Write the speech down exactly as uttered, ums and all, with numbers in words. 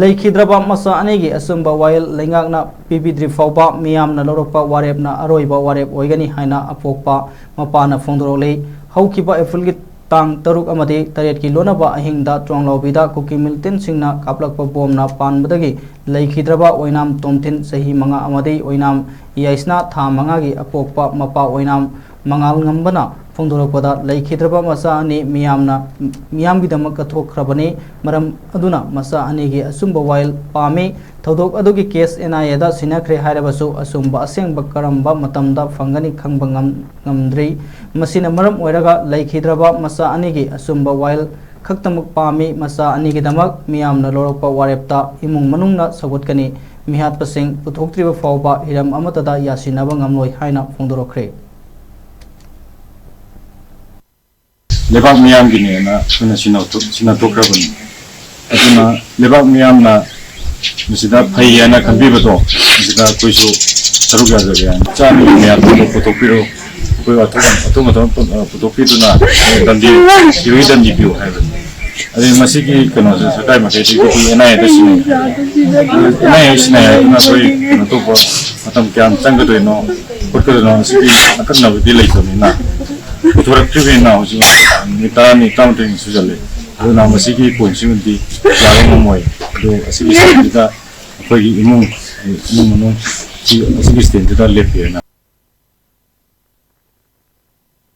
ꯂꯩꯈꯤꯗ꯭ꯔꯕ ꯃꯆꯥ ꯑꯅꯤꯒꯤ ꯑꯆꯨꯝꯕ ꯋꯥꯌꯦꯜ ꯂꯩꯉꯥꯛꯅ ꯄꯤꯕꯤꯗ꯭ꯔꯤ ꯐꯥꯎꯕ ꯃꯤꯌꯥꯝꯅ ꯂꯧꯔꯛꯄ ꯋꯥꯔꯦꯞꯅ ꯑꯔꯣꯏꯕ ꯋꯥꯔꯦꯞ ꯑꯣꯏꯒꯅꯤ ꯍꯥꯏꯅ ꯑꯄꯣꯛꯄ ꯃꯄꯥꯅ ꯐꯣꯡꯗꯣꯔꯛꯂꯤ꯫ ꯍꯧꯈꯤꯕ ꯑꯦꯄ꯭ꯔꯤꯜꯒꯤ ꯇꯥꯡ ꯇꯔꯨꯛ ꯑꯃꯗꯤ ꯇꯔꯦꯠꯀꯤ ꯂꯣꯟꯅꯕ ꯑꯍꯤꯡꯗ ꯇ꯭ꯔꯣꯡꯂꯥꯎꯕꯤꯗ ꯀꯨꯀꯤ ꯃꯤꯂꯤꯇꯦꯟꯁꯤꯡꯅ ꯀꯥꯞꯂꯛꯄ ꯕꯣꯝꯅ ꯄꯥꯟꯕꯗꯒꯤ ꯂꯩꯈꯤꯗ꯭ꯔꯕ ꯑꯣꯏꯅꯥꯝ ꯇꯣꯝꯊꯤꯟ, ꯆꯍꯤ ꯃꯉꯥ, ꯑꯃꯗꯤ ꯑꯣꯏꯅꯥꯝ ꯌꯥꯏꯁꯅꯥ, ꯊꯥ ꯃꯉꯥꯒꯤ ꯑꯄꯣꯛꯄ ꯃꯄꯥ ꯑꯣꯏꯅꯥꯝ ꯃꯉꯥꯜ ꯉꯝꯕꯅ ꯐꯣꯡꯗꯣꯔꯛꯄꯗ, ꯂꯩꯈꯤꯗ꯭ꯔꯕ ꯃꯆꯥ ꯑꯅꯤ ꯃꯤꯌꯥꯝꯅ, ꯃꯤꯌꯥꯝꯒꯤꯗꯃꯛ ꯀꯠꯊꯣꯛꯈ꯭ꯔꯕꯅꯤ꯫ ꯃꯔꯝ ꯑꯗꯨꯅ ꯃꯆꯥ ꯑꯅꯤꯒꯤ ꯑꯆꯨꯝꯕ ꯋꯥꯌꯦꯜ ꯄꯥꯝꯃꯤ꯫ ꯊꯧꯗꯣꯛ ꯑꯗꯨꯒꯤ ꯀꯦꯁ ꯑꯦꯟ ꯑꯥꯏ ꯑꯦꯗ ꯁꯤꯟꯅꯈ꯭ꯔꯦ ꯍꯥꯏꯔꯕꯁꯨ, ꯑꯆꯨꯝꯕ ꯑꯁꯦꯡꯕ ꯀꯔꯝꯕ ꯃꯇꯝꯗ ꯐꯪꯒꯅꯤ ꯈꯪꯕ ꯉꯝ-, ꯉꯝꯗ꯭ꯔꯤ꯫ ꯃꯁꯤꯅ ꯃꯔꯝ ꯑꯣꯏꯔꯒ ꯂꯩꯈꯤꯗ꯭ꯔꯕ ꯃꯆꯥ ꯑꯅꯤꯒꯤ ꯑꯆꯨꯝꯕ ꯋꯥꯌꯦꯜ ꯈꯛꯇꯃꯛ ꯄꯥꯝꯃꯤ꯫ ꯃꯆꯥ ꯑꯅꯤꯒꯤꯗꯃꯛ ꯃꯤꯌꯥꯝꯅ ꯂꯧꯔꯛꯄ ꯋꯥꯔꯦꯞꯇ ꯏꯃꯨꯡ ꯃꯅꯨꯡꯅ ꯁꯧꯒꯠꯀꯅꯤ꯫ ꯃꯤꯍꯥꯠꯄꯁꯤꯡ ꯄꯨꯊꯣꯛꯇ꯭ꯔꯤꯕ ꯐꯥꯎꯕ ꯍꯤꯔꯝ ꯑꯃꯠꯇꯗ ꯌꯥꯁꯤꯟꯅꯕ ꯉꯝꯂꯣꯏ ꯍꯥꯏꯅ ꯐꯣꯡꯗꯣꯔꯛꯈ꯭ꯔꯦ꯫ ꯂꯩꯕꯥꯛ ꯃꯤꯌꯥꯝꯒꯤꯅꯦꯅ ꯑꯩꯈꯣꯏꯅ ꯁꯤꯟꯅꯊꯣꯛ-, ꯁꯤꯟꯅꯊꯣꯛꯈ꯭ꯔꯕꯅꯤ꯫ ꯑꯗꯨꯅ ꯂꯩꯕꯥꯛ ꯃꯤꯌꯥꯝꯅ ꯃꯁꯤꯗ ꯐꯩ ꯍꯥꯏꯅ ꯈꯟꯕꯤꯕꯗꯣ, ꯃꯁꯤꯗ ꯑꯩꯈꯣꯏꯁꯨ ꯁꯔꯨꯛ ꯌꯥꯖꯒꯦ ꯍꯥꯏꯅ꯫ ꯆꯥꯅꯕ ꯃꯌꯥꯝꯗꯣ ꯄꯨꯊꯣꯛꯄꯤꯔꯣ꯫ ꯑꯩꯈꯣꯏ ꯑꯊꯨꯕ, ꯑꯊꯨꯕ ꯃꯇꯝꯗ ꯄꯨ-, ꯄꯨꯊꯣꯛꯄꯤꯗꯨꯅ ꯗꯟꯗꯤ, ꯁꯤꯔꯣꯏ ꯗꯟꯗꯤ ꯄꯤꯌꯨ ꯍꯥꯏꯕꯅꯤ꯫ ꯑꯗꯩ ꯃꯁꯤꯒꯤ ꯀꯩꯅꯣꯁꯦ ꯁꯔꯀꯥꯔ ꯃꯥꯏꯀꯩꯗꯒꯤ and I aid ꯁꯤꯟꯅꯩ꯫ And I A ꯁꯤꯟꯅꯩ ꯍꯥꯏꯗꯨꯅ ꯑꯩꯈꯣꯏ ꯀꯩꯅꯣ ꯇꯧꯕ ꯃꯇꯝ ꯀꯌꯥꯝ ꯆꯪꯒꯗꯣꯏꯅꯣ, ꯈꯣꯠꯀꯗꯣꯏꯅꯣ, ꯃꯁꯤꯒꯤ ꯑꯀꯛꯅꯕꯗꯤ ꯂꯩꯇꯕꯅꯤꯅ, ꯄꯨꯊꯣꯔꯛꯇ꯭ꯔꯤꯕꯅꯤꯅ ꯍꯧꯖꯤꯛ ꯅꯨꯃꯤꯠ ꯇꯔꯥꯅꯤ, ꯇꯔꯥꯃꯥꯊꯣꯏ ꯁꯨꯖꯜꯂꯦ꯫ ꯑꯗꯨꯅ ꯃꯁꯤꯒꯤ ꯄꯣꯏꯟꯠꯁꯤꯃꯗꯤ ꯌꯥꯕ ꯉꯝꯃꯣꯏ꯫ ꯑꯗꯨ ꯑꯁꯤꯒꯤ ꯁ꯭ꯇꯦꯟꯁꯤꯗ ꯑꯩꯈꯣꯏꯒꯤ ꯏꯃꯨꯡ, ꯏꯃꯨꯡ ꯃꯅꯨꯡ ꯁꯤ ꯑꯁꯤꯒꯤ ꯁ꯭ꯇꯦꯟꯁꯤꯗ ꯂꯦꯞꯄꯤꯔꯦꯅ꯫